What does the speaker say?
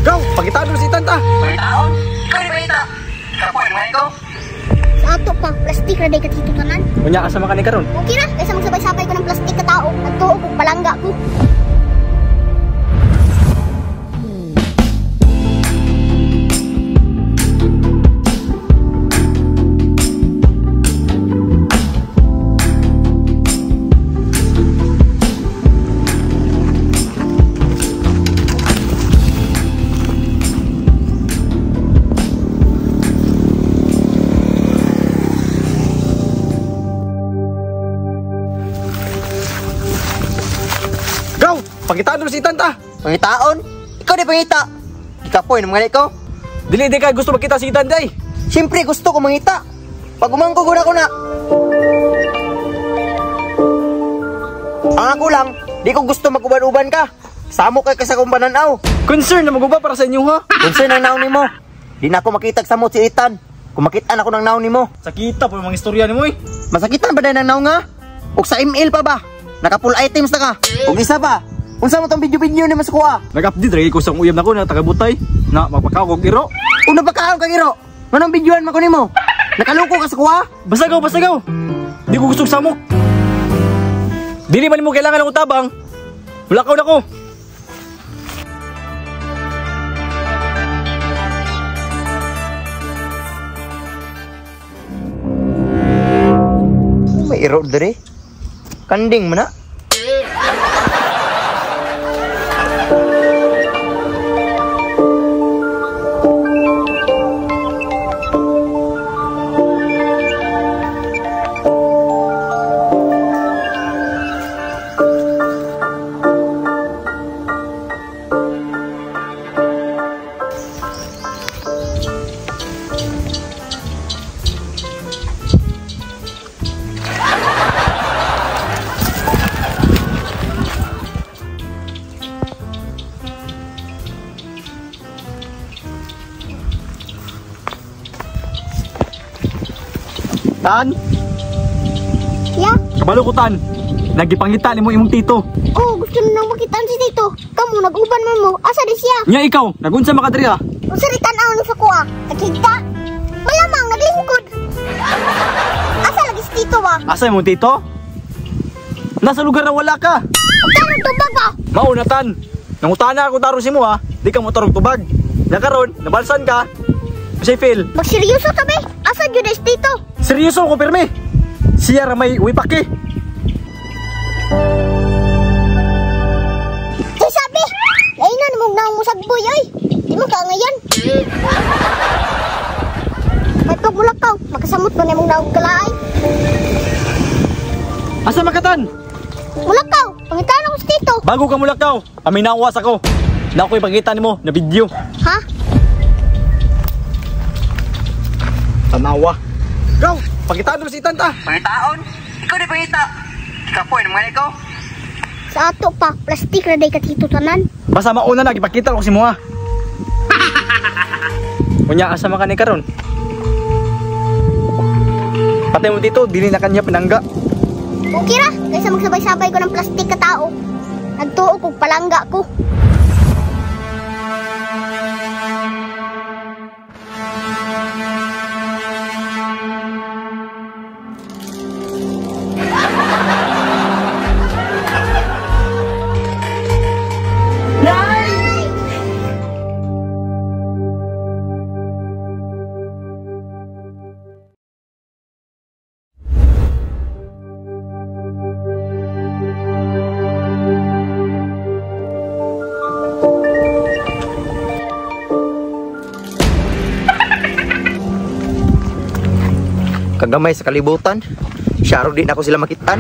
Gaw, pakitaan mo si Tanta. Pangitaon? Ikaw di pangita. Kapoy naman ikaw. Sa ato pa, plastik ra day katito tanan. Unya asa man ka ni karon? Okay ra, kaysa magsabay-sabay ko ng plastik ka tao, nagtuo kog palangga ko. Gaw, pakitaan mo si Tanta. Pangitaon? Ikaw di pangita. Ikapoy naman ikaw. Dili di ka gusto makita si Tanta eh. Siyempre gusto ko mangita. Pag umangko guna ko na. Ang ako lang, di ko gusto mag-uban-uban ka. Samo kay ka sa kong bananaw. Concern na maguba para sa inyo ha. Concern ang naon nimo. Di na ako makita samot si Ethan. Kung makita na ako ng naon nimo. Sakita po yung mga istorya nimo eh. Masakitan ba dahil ng naon nga? Og sa ML pa ba? Naka full items na ka. Og isa pa. Unsa mo tong video-video ni mas kuha? Nag-update ra ko sa uyab nako na tagabutay na magpakaw og iro. Una pa kaon kag iro. Nganong videoan man ko nimo? Nakaluko ka sa kuha? Basta gaw, basta gaw. Di ko gusto samok. Dili man nimo kailangan akong tabang. Mulakaw na ko. May iro dere. Kanding man na. Tan, Ya, kabalo ko tan. Nagipangita nimo imong tito. oh, gusto na nang makitaan si Tito. Kamo nag-uban man mo. Asa di siya? Nya ikaw, nagunsa makadiri ah. Unsa ri tan-aw ni sa kuha? Nagkita? Malamang naglingkod. Asa lagi si Tito ba? Asa imong tito? Nasa lugar na wala ka. Tanong tubag ba? Mao na tan. Nangutana ako tarong si mo ha. Di ka motorog tubag. Nakaron, nabalsan ka. Say fail. Magseryoso ka be? Asa gyud si Tito? Seryoso ko pirmi. Siya ra may wipaki. Kay sabi, lainan mong naong mo sagboy oy. Di mo ka ngayon. May pagmulakaw, makasamot mo na mong naong kalaay. Asa makatan? Mulakaw, pangitaan ako si Tito. Bago ka mulakaw, aminawas ako. Na ako'y pangita nimo na video. Ha? Tanawa. Gaw, pakitaan mo si Tanta. Pangitaon? Ikaw di pangita. Ikapoy naman ikaw. Sa ato pa, plastik ra day katito tanan. Basta mauna na gipakita ko si mo ha. Unya asa man ka ni karon? Patay mo dito, dili na kanya pinangga. Okay ra, kaysa magsabay-sabay ko ng plastik ka tao. Nagtuo kog palangga ko. Kagamay sa kalibutan. Syaro di na ako sila makitaan.